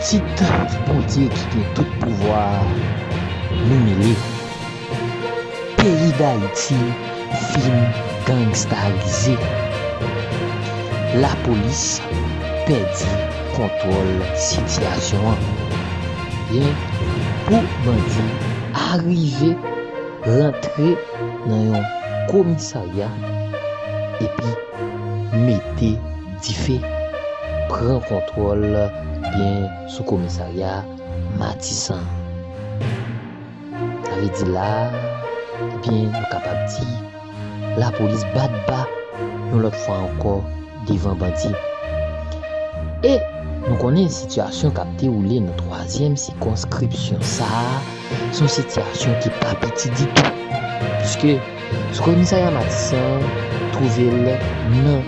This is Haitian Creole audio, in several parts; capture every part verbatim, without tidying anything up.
Tit Bondye ki gen tout pouvwa, nou mele. Peyi Dayiti fin gangstarize. Lapolis pèdi kontwòl sitiyasyon an. Byen, pou bandi arive rantre nan yon komisarya epi mete dife, pran kontwòl byen sou komisarya Matisan. Sa vle di la, ebyen, nou kapab di lapolis bat ba yon lòt fwa ankò devan bandi. E nou konnen sitiyasyon k ap dewoule nan twazyèm sikonskripsyon sa a, se yon sitiyasyon ki pa piti ditou, piske sou komisarya Matisan twouve l nan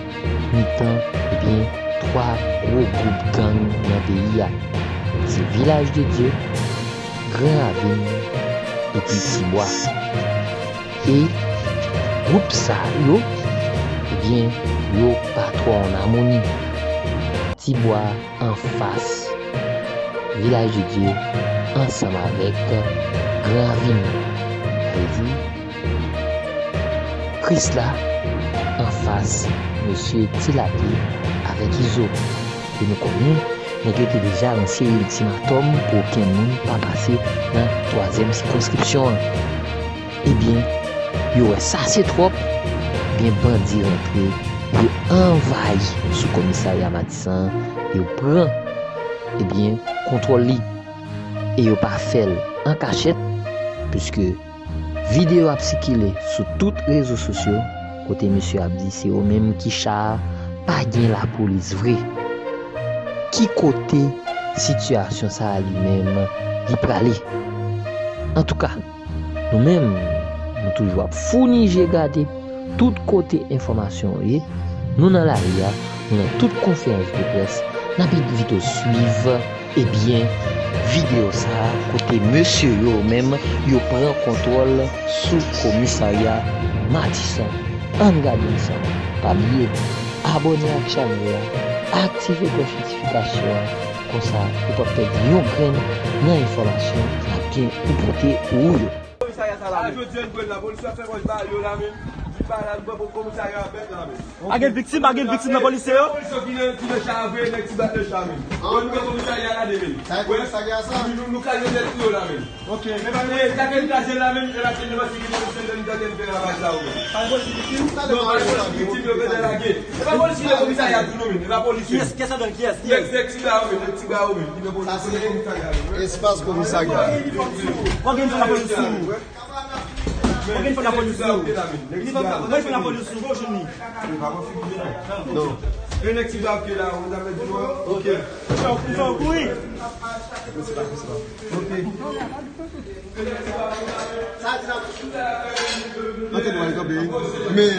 mitan, ebyen, twa gwo gwoup gang nan peyi a. Se Vilaj de Dye, Gran Ravin epi Tibwa. E gwoup sa yo, ebyen, yo pa twò ann amoni. Tibwa anfas Vilaj de Dye ansanm avèk Gran Ravin. Sa vle di, Krisla anfas mesye Ti Lapye avèk Izo. E nou konnen, nèg yo te deja lanse iltimatòm pou okenn moun pa pase nan twazyèm sikonskripsyon an. Ebyen, yo wè sa se twòp, ebyen bandi rantre, yo anvayi sou komisarya Matisan, yo pran, ebyen, kontwòl li. E yo pa fè l an kachèt, piske videyo ap sikile sou tout rezo sosyo, kote mesye ap di se yo menm ki cha a, pa gen lapolis vre. Ki kote sitiyasyon sa a li menm li prale? Antouka, nou menm, nou toujou ap founi je gade tout kote enfòmasyon yo ye. Nou nan lari a, nou nan tout konferans de près, n ap envite w swiv, ebyen, videyo sa a, kote mesye yo menm, yo pran kontwòl sou komisarya Matisan. Ann gade ansanm. Pa bliye, abòne ak chanèl la, aktive klòch notifikasyon an, konsa ou p ap pèdi yon grenn nan enfòmasyon n ap gen pou pote pou ou yo. Komisarya sa la menm. Jodi a n pran la, polis yo ap fè pòch ba yo la menm. Di pa la, nou pran komisarya a bèt la menm. Pa gen viktim, pa gen viktim nan polisye yo. Polis yo ki nan, ki nan cha a vre, nèg ti bat nan cha menm. Bon, nou pran komisarya la de menm. Sa e komisarya sa? Nou, nou, nou kraze tèt pou yo la menm. Ok. E pa gen kraze la menm, e pa gen, e pa gen polis ki te fè ravaj la ou menm. Pa gen polis ki viktim? Non, pa gen polis ki viktim, yo pèdi lage. E pa polis ki nan komisarya tou non menm, e pa polis yo. Kiyès, kiyès ladan l, kiyès, kiyès? Nèg, nèg ti ba yo menm, nèg ti ba yo menm. Sa se espas komisarya. Ou gen lapolis sou ou. Ou gen lapolis sou ou. Ou gen lapolis sou ou. Ou gen lapolis sou ou. Non. E nèg ti ba yo la, ou ta mèt di nou. Ok. Ou fè w kouri. Ok. Antre nou al kanpe. Men